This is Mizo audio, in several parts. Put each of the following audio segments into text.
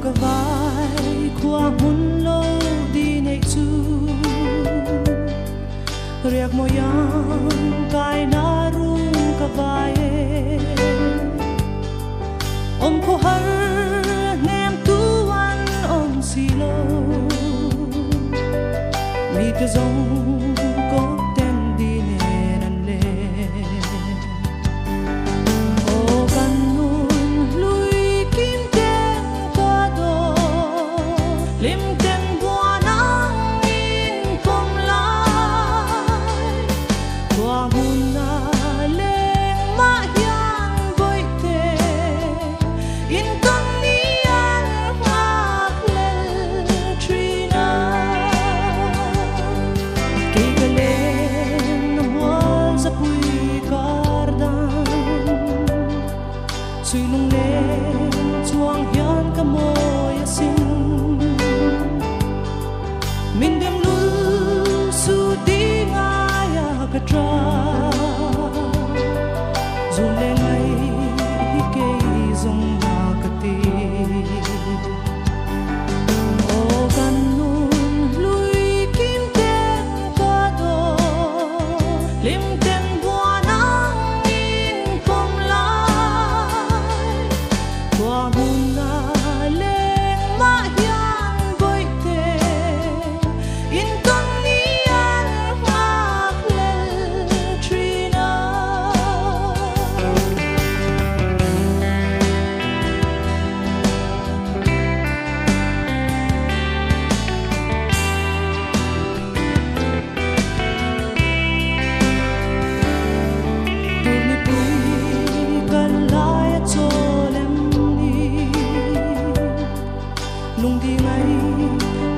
Ka vai khua hmun lo di nei chu Riak maw yang kai na rum ka vai e Om khaw har hnem tu an om si lo Mi te zawng kawp ten di nen an leng. Aw kan nun hlui kim ten ka dawn, hlim ten buan ang in pawm lai. Khua hmun a leng mah hian vawi te in tawn ni an nghak lel thin a. Kei ka leng na mual zapui kar dan, Sui lung leng chuang hian ka mawi asin. Min dem lul su ding aia ka tra, Zun le ngai hi kei zawng na ka ti. Aw kan nun hlui kim ten ka dawn, hlim ten buan ang in pawm lai. Khua hmun a leng mah hian vawi te in tawn ni an nghak lel thin a. Turnipui kan lai a chawl em ni, Lungdi ngai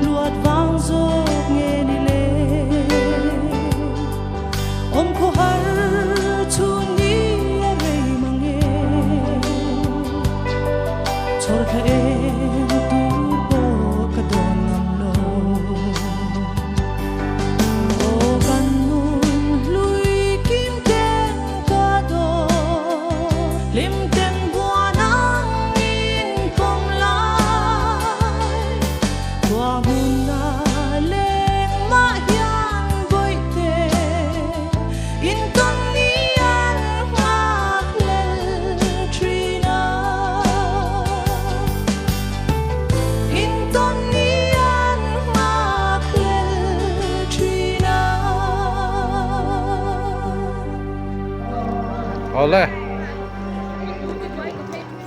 luat vang zawk nge ni le, Awm khaw har chhun ni a rei mang e, Chhawr thla eng tur pawh ka dawn ngam lo. Aw kan nun hlui kim ten ka dawn, hlim ten buan ang in pawm lai. Khua hmun a leng mah hian vawi te in tawn ni an nghak lel thin a. In tawn ni an nghak lel thin a. Awle.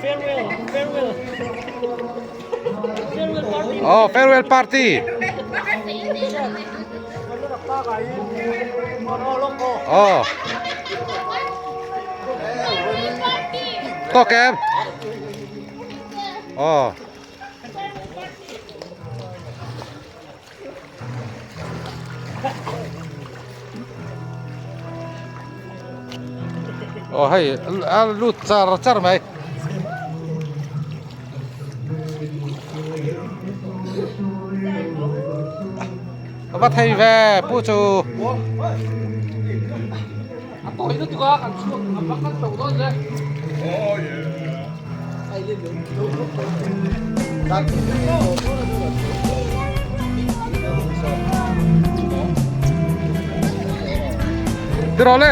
Farewell, farewell. Farewell party. Oh, farewell party. Oh. Tawk em? Oh. Oh hei a lut char char mai. A va thei ve pu chu. A tawi lutuk a kan chhuak a bak kan to dawn le. Ti rawh le.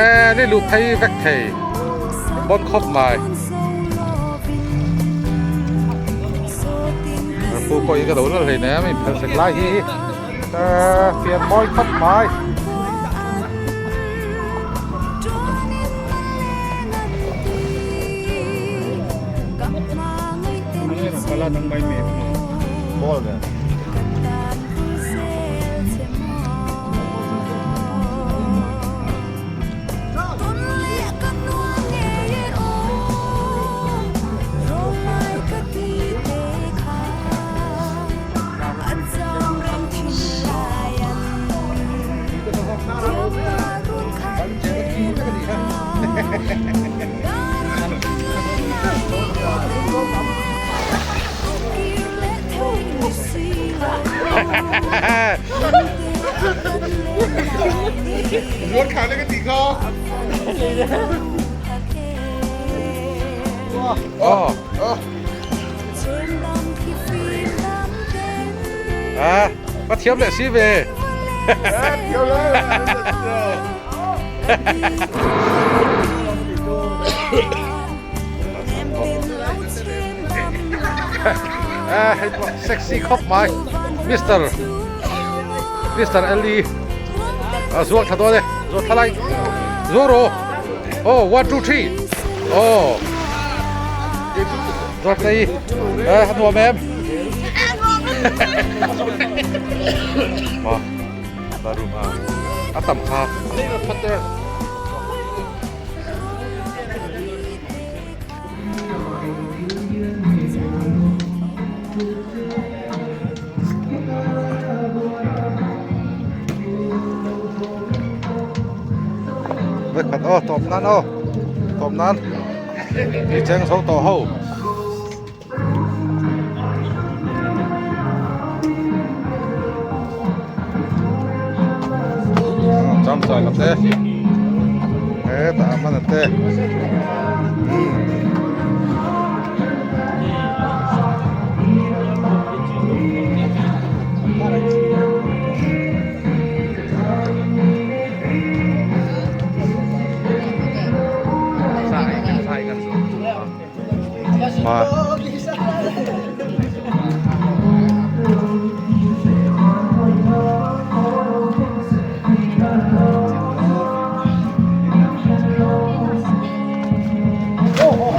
E ni lut thei vek thei bon khawp mai. Pu pawh hi ka lo la hlei nem in phel sek lai hi fian mawi khawp mai. À, bắt thiam leh si ve. À, hei pawh sexy khawp mai. Mister Mister Ellie. À, zuang thla dawn e. Zuang thla lai. Zuang rawh. Oh, 1 2 3. Oh. Zawt nei. Eh, a nuam em? Ma. Barum a. A tam kha. Vekhat aw tawp nan aw tawp nan i cheng zo tawh ho. Cham chai la te hetah a hman a te.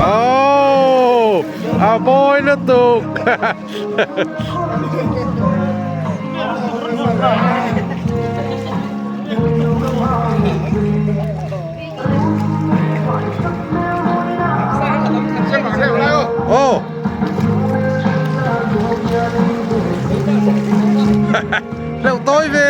Oh, a mawi lutuk. Oh. Reuh tawi ve.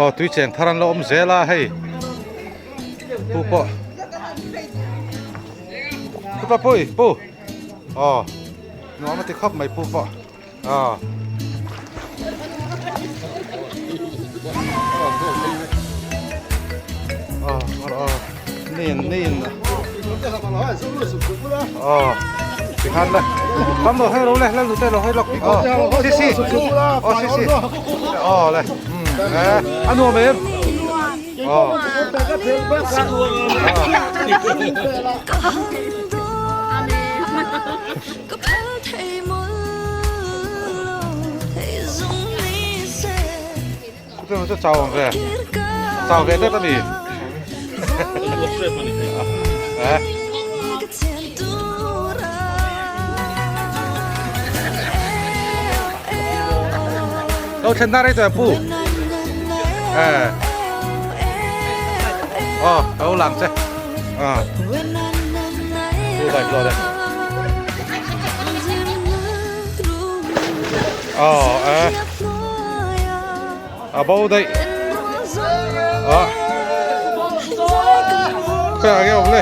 Aw tui cheng thar an la awm zel a hei pu pawh pu pa pui pu aw nuam a ti khawp mai pu pawh. À. Ờ, ờ, nên nên. Ờ. Thì khăn đây. Bấm vào hơi rồi lên, lên rồi hơi lọc. Ờ, xí xí. Ờ, xí xí. Ờ, đây. Ừ. Ăn uống em. Ờ. Chu chu chau ang ve chau ve tep ani eh Đâu thlen na rei tawh pu eh oh đâu lang che ah pu dai plo dai oh eh a bo daih ah khawiah nge awm le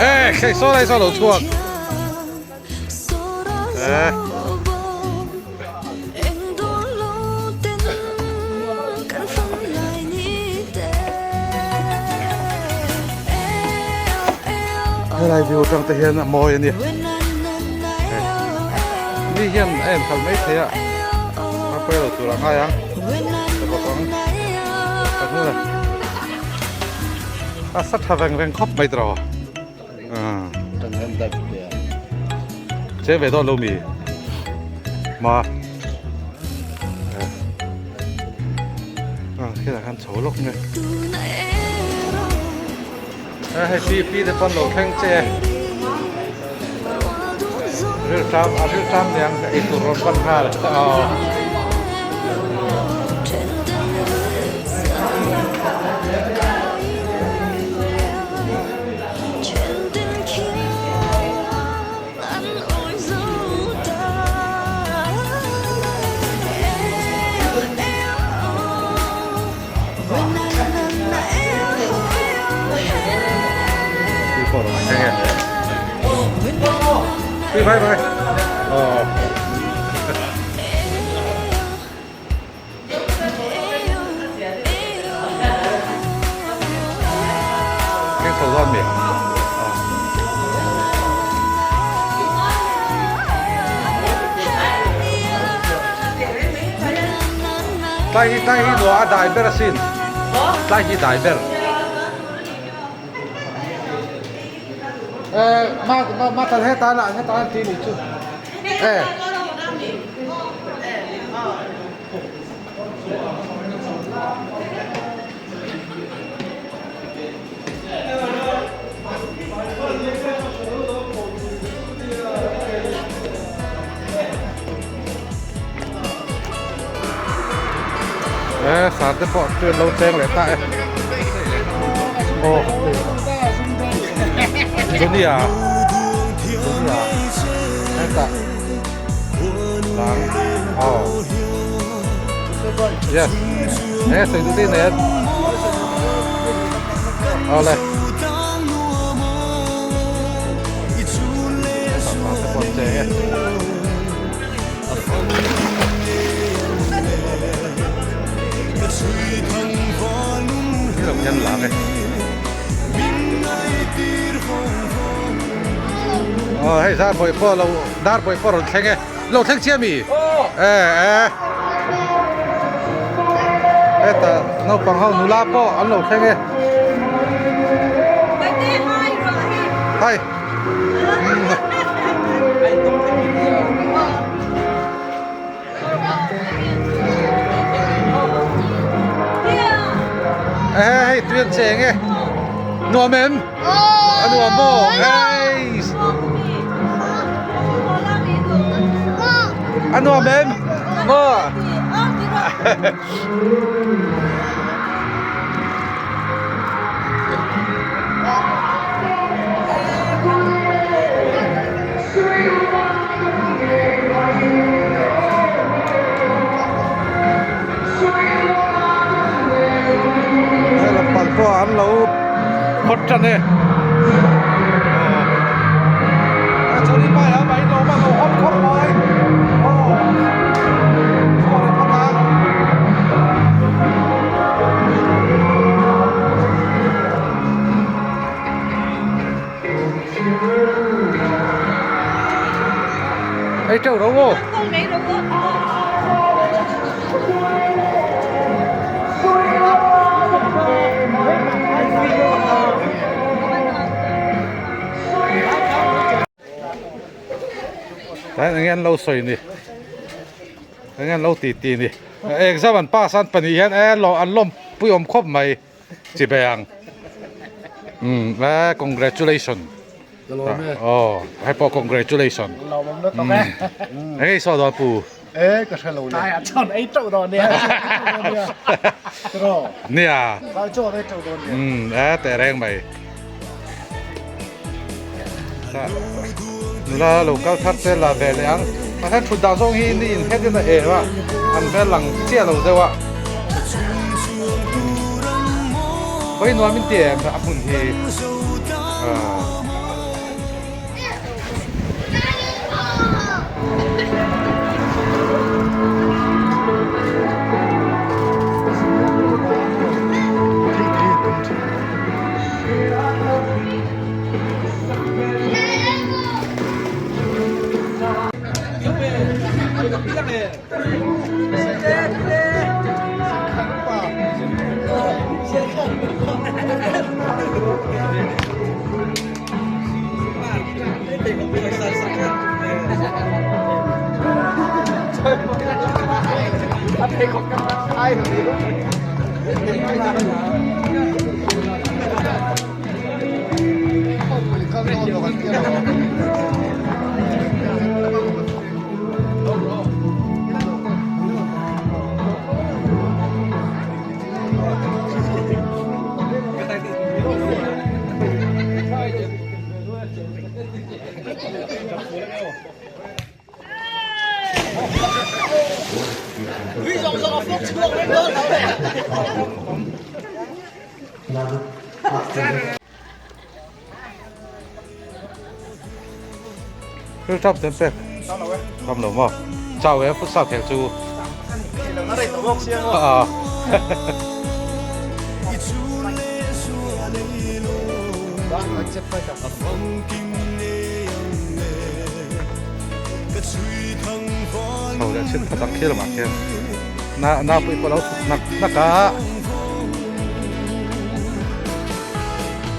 eh hei saw lai saw a lo chhuak eh helai view atang te hian a mawi a ni mi hian a en khalh mai thei a a pawi lo tur a ngai ang ka bawk ang ka hnu a sa tha veng veng khawp mai tawh Che ve dawn lo mi ma a khilai khan chho lawk nge. Hei pi pi te pawn lo thleng che e. Rilṭam a rilṭam niang ei tur rawn pan nghal aw. Bye bye. Oh. Keng chho dawn mi? Tlai hi tlai hi nuah a dai ber asin. Tlai hi dai ber. Eh, ma ma ma tan heta lah heta an ti ni chu. Eh. Eh, sar te pawh chu an lo cheng leh ta e. Aw. Johnny-a. Johnny-a. Hetah. Lang. Aw. Yes. Enge sawi duh te nen. Aw le. Aw hei zar bawih pawh lo dar bawih pawh rawn thleng e lo thleng chiah mi e e heta naupang ho nula pawh an lo thleng e hai. Hei tui an cheng e nuam em a nuam maw hei a nuam em maw Helam pang pawh an lo phawt tan e. Ei teuh ro aw. Tlai eng nge an lo sawi ni eng nge an lo ti ti ni exam an pass an pahnih hian e an lawmpui awm khawp mai chi be ang umm e congratulation aw hei pawh congratulation umm eng nge i sawi dawn pu e ka hre lo le nia umm e teh reng mai. Nula lo kal thar te la ve leh ang mahse thut dan zawng hi ni in het in a em a an hmel lang chiah lo deuh a vawi nuam in ti em a hmun hi aaa. Thil tap ten pek. Tam lo maw? Chau e futsal khel chu. A. Chho leh chin kha tak khi lamah khian na na pui pawh lo chhuk nak nak a.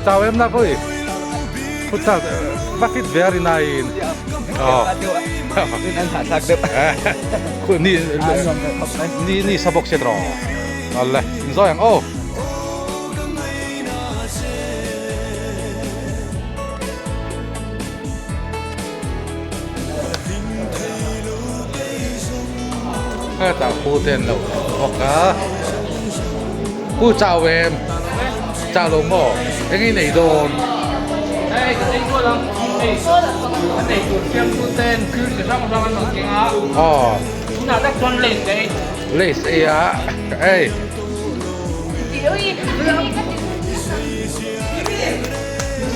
Chau em na pui. Futsal va fit ve a ri naiin. Ni ni ni sa bawk si tawh. Awle inzawi ang aw. Hetah pu te an lo bawk a pu chau em chau lo maw eng nge nei dawn hei ka nei dual ang hei a nei tur fiam tu ten thil chi hrang hrang an rawn keng a aw tunah tak chuan lace ei lace ei a hei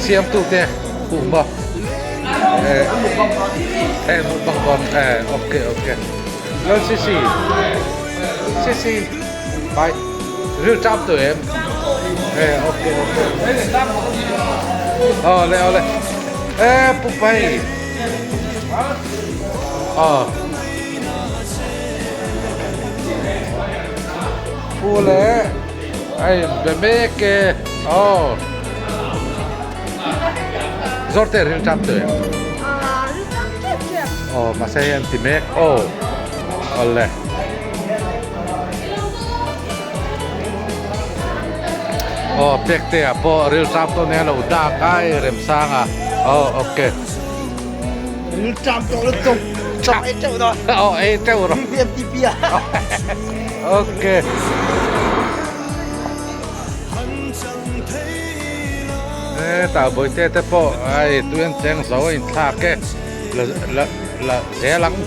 Siamtu te hmuh maw eh eh mukbang dawn eh ok ok lal sisi sisi bye ril tap tawh em eh ok ok aw le aw le eh pu pai aw pu le Ai be mek e aw Zawr te ril tam tawh em? Ril tam tep tep. Aw mahse hei an ti mek aw awle. Aw pek te ah pawh ril tam tawh nia lo dak a hei remsang a aw ok. Ril tam tawh lutuk chaw ei teuh dawn. Aw ei teuh rawh. BBMTP ah. Ok. E tah bawihte te pawh ai tui an cheng zo a inthlak e la la la zel ang.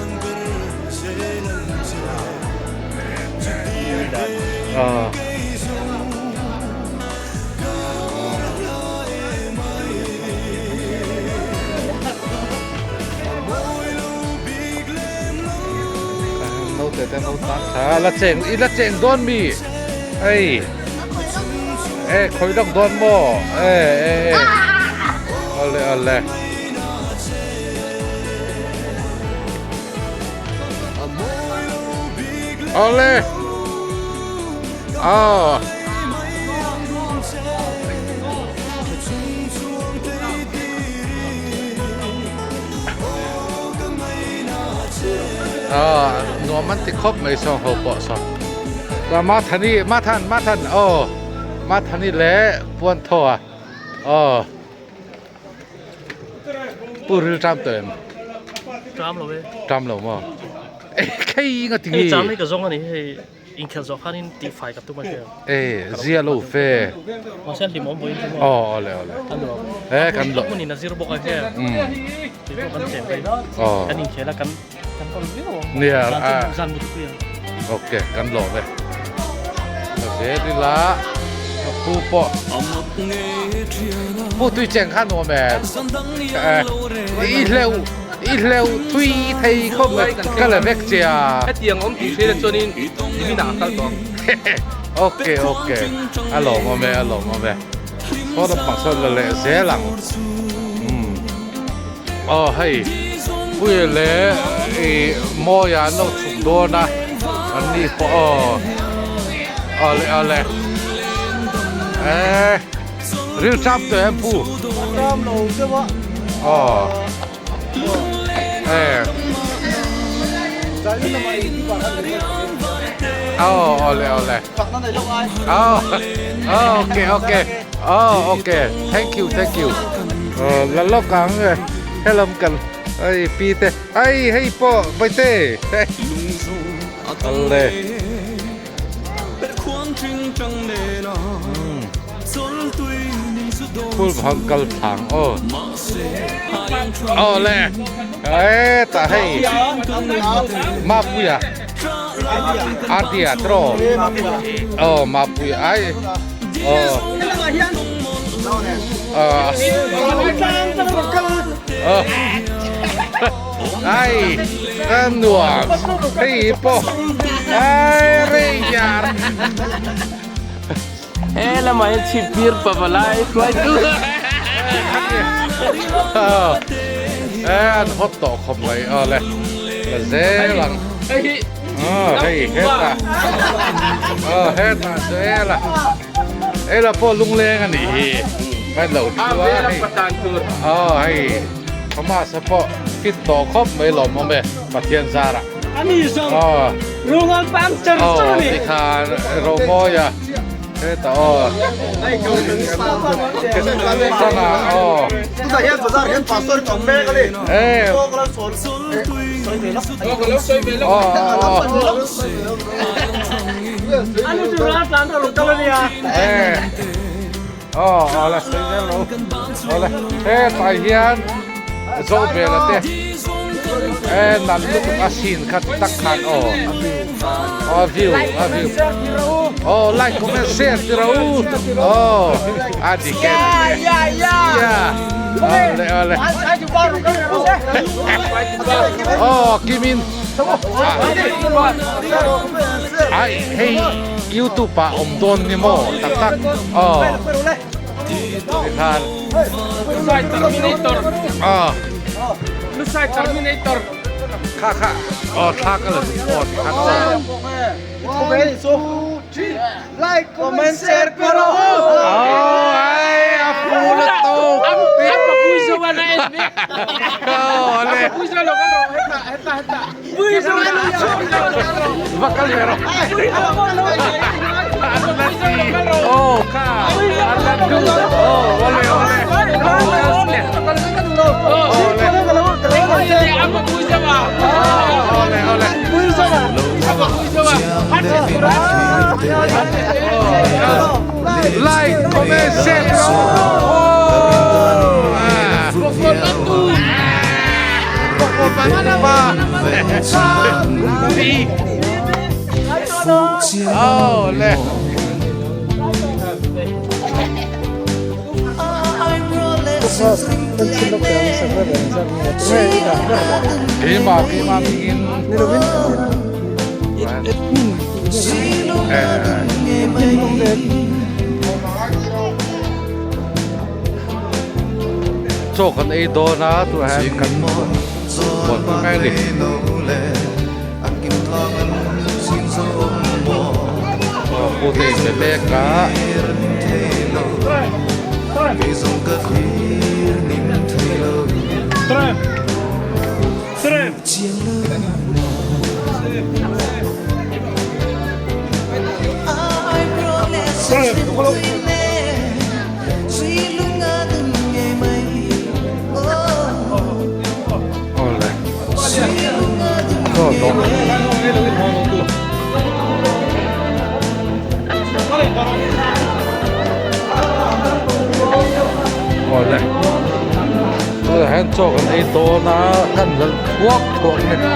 Aw. Naute te no tan tha la cheng i la cheng dawn mi ei e khawi lawk dawn maw e e e awle awle awle aw Aw nuam an ti khawp mai saw ho pawh saw chuan Mathani Mathan Mathan aw Mathani leh Puanthaw a aw Pu ril ṭam tawh em? Ṭam lo e. Ṭam lo maw? Khei nga ti nge? Hei ṭam hi ka zawng a ni hei. Inkhelh zawh khanin tihfai ka tum a hria. E, zia lo fe. Mahse hlim awm vawiin chu maw? Aw, awle awle. A nuam. E, kan lo. Hmunin a zir bawk a hria. Kei pawh kan tlem rei. Aw. Kan inkhel a, kan kan kal viau ang. Nia. Zan chu zan mut pui ang. Ok, kan lo ve. Ka zel ila, ka pu pawh. Pu tui cheng kha nuam em? I hleuh. I hleuh thui thei khawp mai ka la vek che a. Hetiang awm tih hriat chuanin nimin ah a kal tawh ang. Ok ok a lawm awm e a lawm awm e saw lampang sawn la leh zel ang umm aw hei puia leh ih mawia an lo chhuk dawn a an ni pawh aw awle awle eh. Ril tap tawh em pu? Tap lo deuh a. Aw. Eh. Aw, ole ole. Aw. Oh, okay, okay. Oh, okay. Thank you, thank you. Oh, la lok ang helam kan ai pi te. Ai hei po bai te. Alle. Phulbang kal thlang aw. Aw le hetah hei Mapuia Ardia tiraw aw Mapuia ai aw aw ai ka nuam hei pawh ai rei yar. He lamah hian chhiptir pavalai hruaitu e an hot tawh khawp mai aw le la zel ang hei hetah aw hetah zel a hei la pawh lungleng a nih hi kan lo thu a hei aw hei Thomas a pawh fit tawh khawp mai lawmawm e Pathian zarah aw aw tikhan Romawia hetah aw sana aw e aw e Aw aw le sawi zel lo aw le hetah hian zawh vel a te e nan lutuk a sin kha ti tak khan aw aw view a view aw like comment share ti ro aw a dik e ya aw le aw le aw kimin ai hei youtube ah awm dawn ni maw tak tak aw tikhan Lusai Terminator aw Lusai Terminator kha kha aw thla ka la duh aw tikhan aw Like comment share pero aw ai a fu la to Apa puiso ba na en aw le Puiso lo kan ro heta heta heta Va kal ve rawh. Oh kha an la duh. Oh ole ole. Ole ole. Like, comment, share. Oh. Ole. Keimah keimah mingin. Chaw kan ei dawn a tunah hian kan buatpui mai a ni. Aw pute in be mek a. Awle chaw dawh awle tunah hian chaw kan ei dawn a kan lal thuak thuak a ni.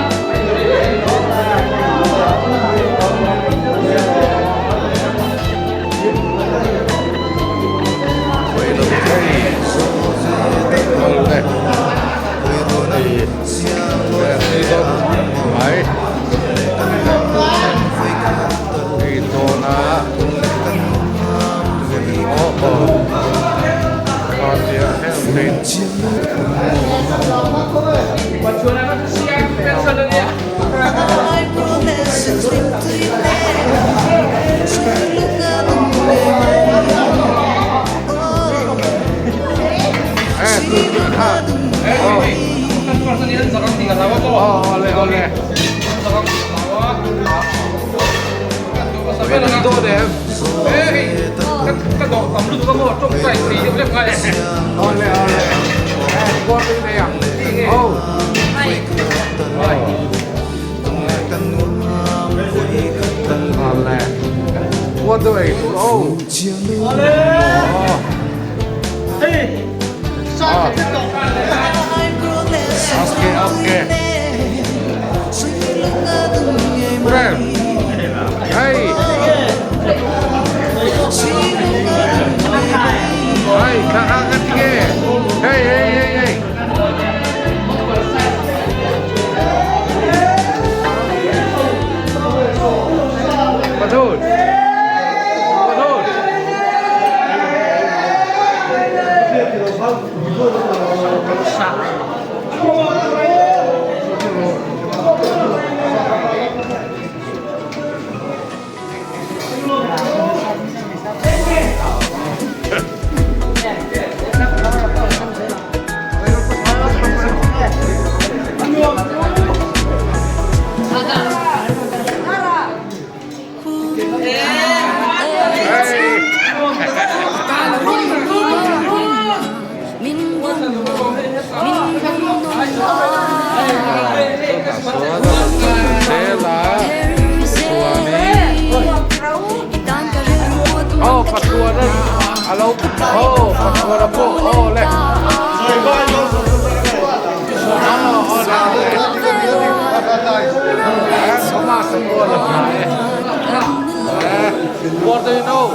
Ah. Okay, okay. Prem. Hey. Hey, kha kha kha tinge. Hey, hey, hey, hey. Pathun. Pathun. Aw Pathuan a lo aw Pathuan a pawh aw le What do you know?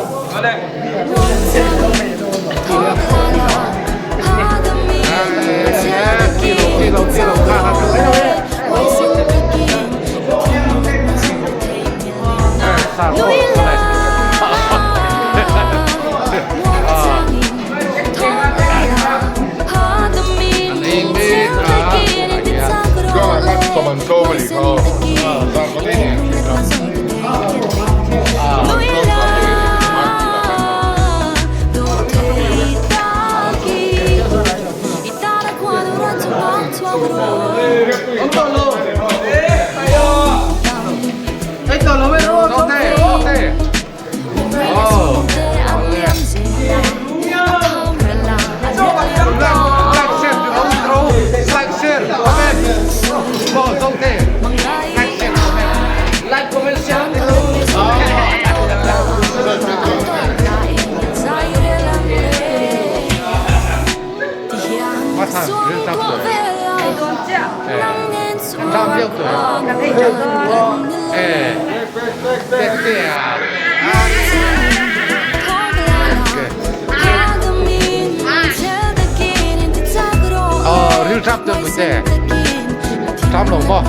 Ṭam lo maw?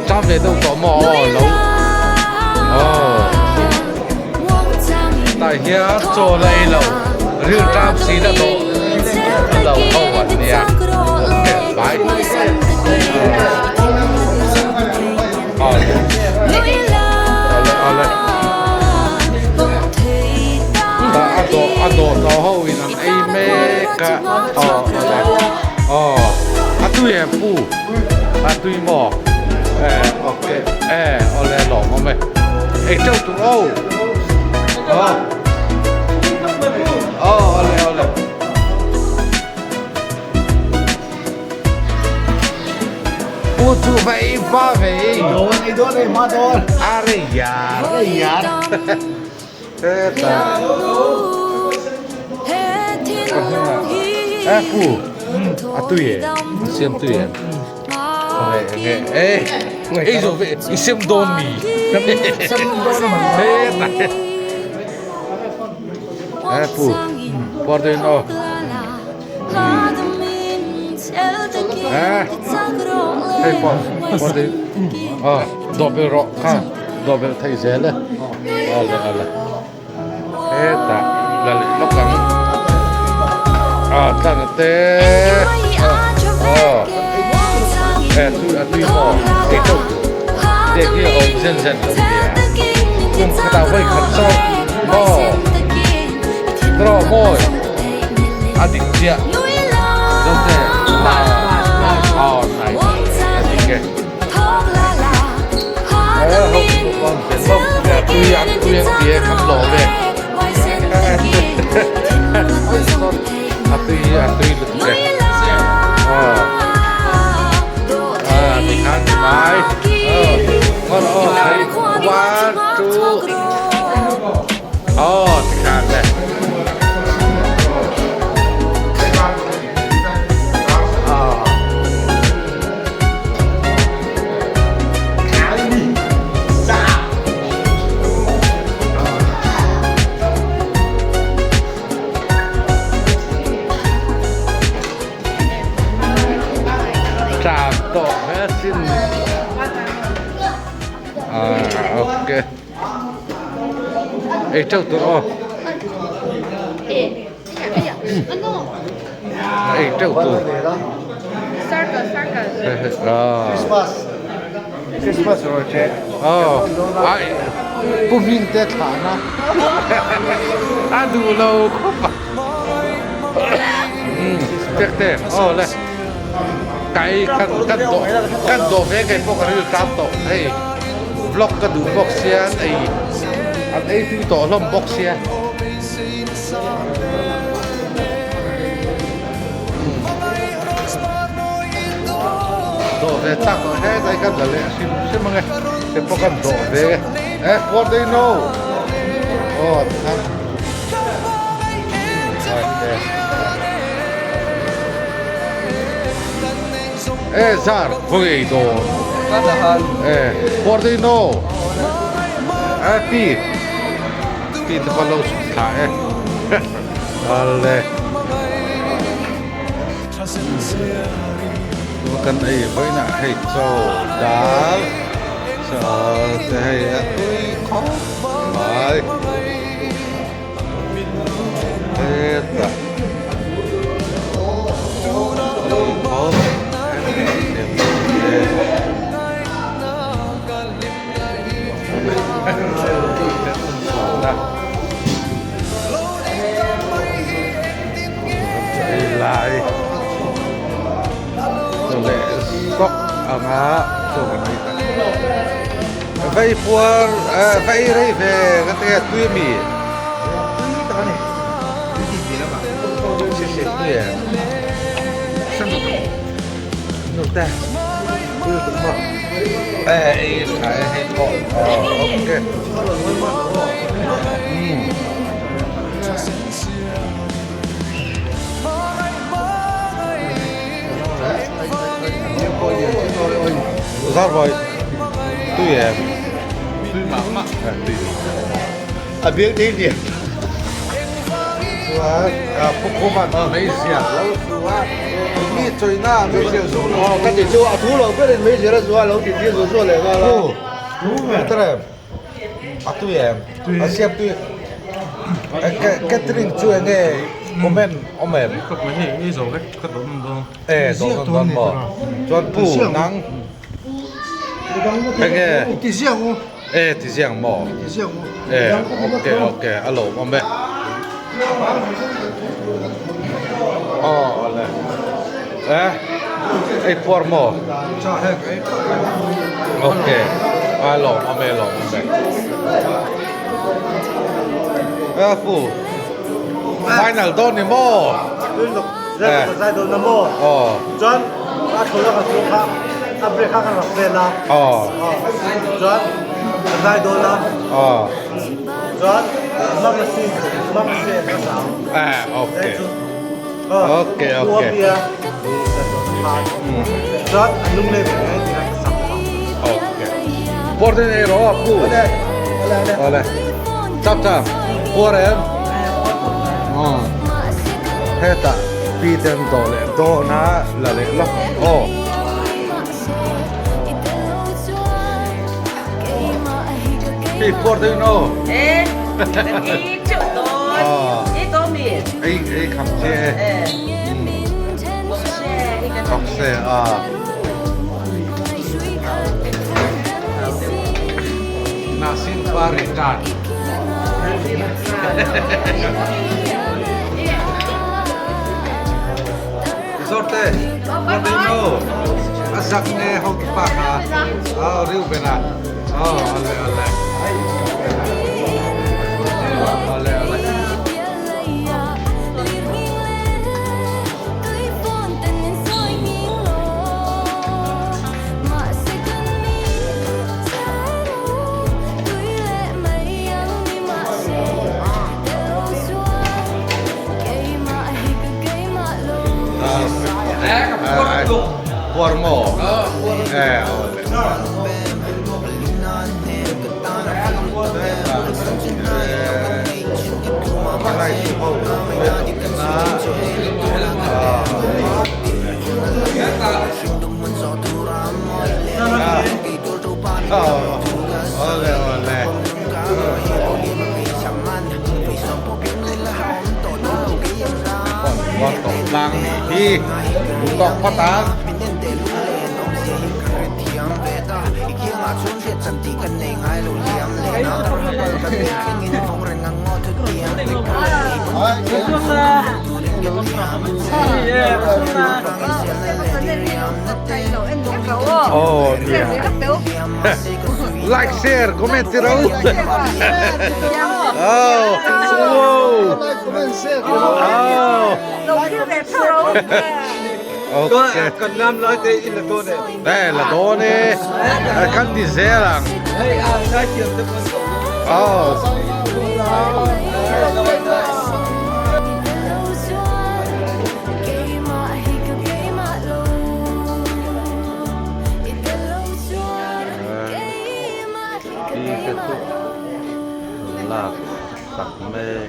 Ṭam ve deuh tawh maw? Aw lo. Aw. Tah hian chaw la ei lo. Ril ṭam si na tawh lo ho an nia. Bai. Aw. Awle awle. Tah a dawh a dawh tawh ho in an ei mek a. Aw awle. Aw a tui em pu a tui maw eh ok eh awle lawm awm e ei teuh tur aw aw aw awle awle pu chu va ei va ve ei dawn ei dawn ei hma dawn are yar yar Heta Eh pu a tui e a siam tui em nge nge eh ei zo ve i siam dawn mi heta eh pu por din aw eh hei pawh por din aw dawh bel rawh kha dawh bel thei zel e awle awle hetah la leh lawk ang a tlan a te aw eh tui a tui maw ei teuh tur dek hi a awm zen zen lo nia kum khatah vawi khat chauh maw draw mawi a dik chiah zote aw nice a dik e eh ho awm zel lo nia tui an tui an ti e kan lawm e a tui a tui lutuk e aw ah tikhan ni mai aw ngon aw thei one two aw tikhan le. Okay. Ei teuh tur aw. Ei teuh tur. Circle, circle. Christmas. Christmas ro che. Oh, ai. Pu hming te thla na. A duh lo khawp a. Tek te, oh le. Kai kan kan dawh kan dawh ve kei pawh ka ril tam tawh hei vlog ka duh bawk sia an ei an ei tui tawh hlawm bawk sia. Dawh ve chak tawh hetlai kan la leh hrim hrim ang e hei pawh kan dawh ve e what do you know aw tikhan E zar khawi ei dawn e what do you know e pi pi te pawh lo chhuk thla e ale kan ei vawiinah hei chaw dal chaw te hei a tui khawp mai hetah tui khawp Lai leh sawk anga chaw kan ei tak vei puar vei rei ve ka ti a tui ami tui tak ani tui em nute tui tuk maw e ei tha e hei pawh ok Zar vai tui em tui mah mah tui a biak dei lian chuan pu khuma meizial lo chu a mi chawina meizial zu lo ka ti chu a thu lo berin meizial a zu a lo ti ti zu zu leh nghal a pu terem A tui em? A siam tui. Catering chu enge comment awm em? E zawh dawn dawn maw? Chuan pu nang enge? E ti ziang maw? E okay okay a lawm awm e. Aw le. E ei puar maw? Okay a lawm awm e lawm awm e. E pu final dawn ni maw? Aw. Chuan a thaw laka chu kha a break kha ka rak vel a. Aw. Chuan ka zai dawn a. Aw. Chuan Mamasi Mamasi an hmasa ang. Ah okay. Okay okay. Chuan an lung leh ve ngai tih ka sak ang. Okay. Puar te nei rawh a pu. Ole. Ole ole. Ole. Chap chap. Puar em. Oh. Heta pi ten do leh do na la leh lawk ang aw. Hey, what do you know? Eh, i chịu tôi. I tôi mi. Ei, ei kham che. Eh. Kham se à. Nasin Parikat. Zorte, what do you know? A zak nge ho ki pa kha. Oh, riu bena. Oh, ale ale. Ale ale. Puar maw? Eh, awle. Awle, awle. tlang nih hi duh tawk phawt ang. Oh, nia. Like, share, comment ti ro. Oh, wow. Oh. Okay. Kan lam lai te in la dawn e. Eh, la dawn e. Kan ti zel ang. Hei, a sai thiam te pawh an ko. Oh. Lak sak mek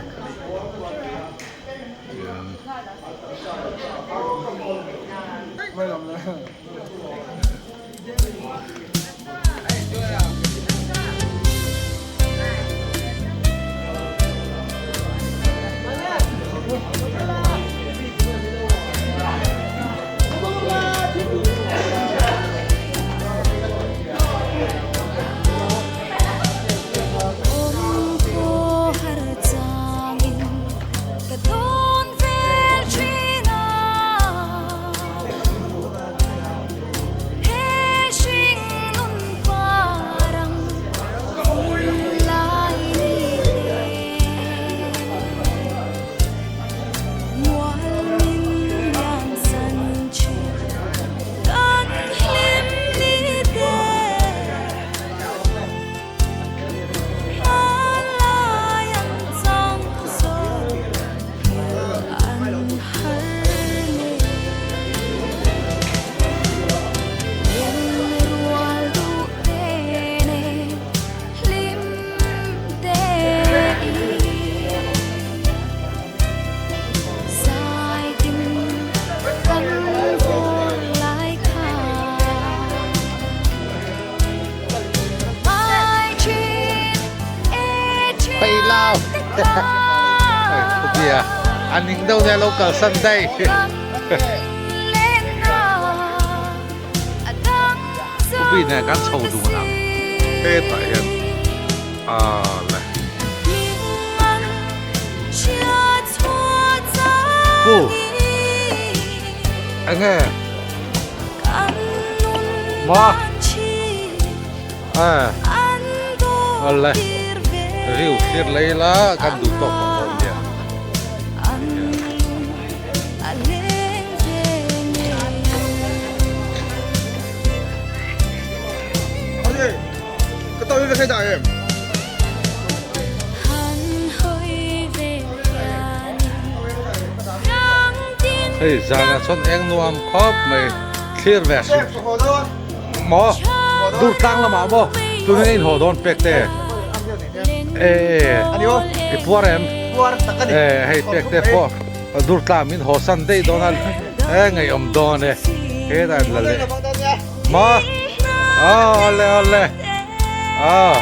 Peih lau Khawbia a ning deuh nia lo kalsan daih Khawbi nen kan chho dun ang hetah hian aaa le Pu enge maw eh awle riu thlir lei la kan duh tawk tawh dawn nia. Hei zanah chuan eng nuam khawp mai thlir ve hrim maw dur tlang lamah maw tunge in haw dawn pek te e i puar em e hei pek te pawh dur tlang min haw san daih dawn a e ngaihawm dawn e hetah la leh maw awle awle aw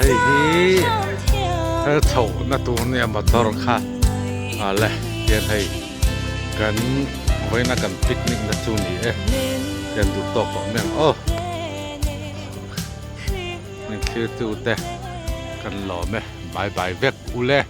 hei hi chhoh na tur nia motor kha awle tian hei kan vawiina kan picnic na chu ni e tian duh tawk tawh mai ang aw min thlir tu te kan lawm e bye bye vek ule.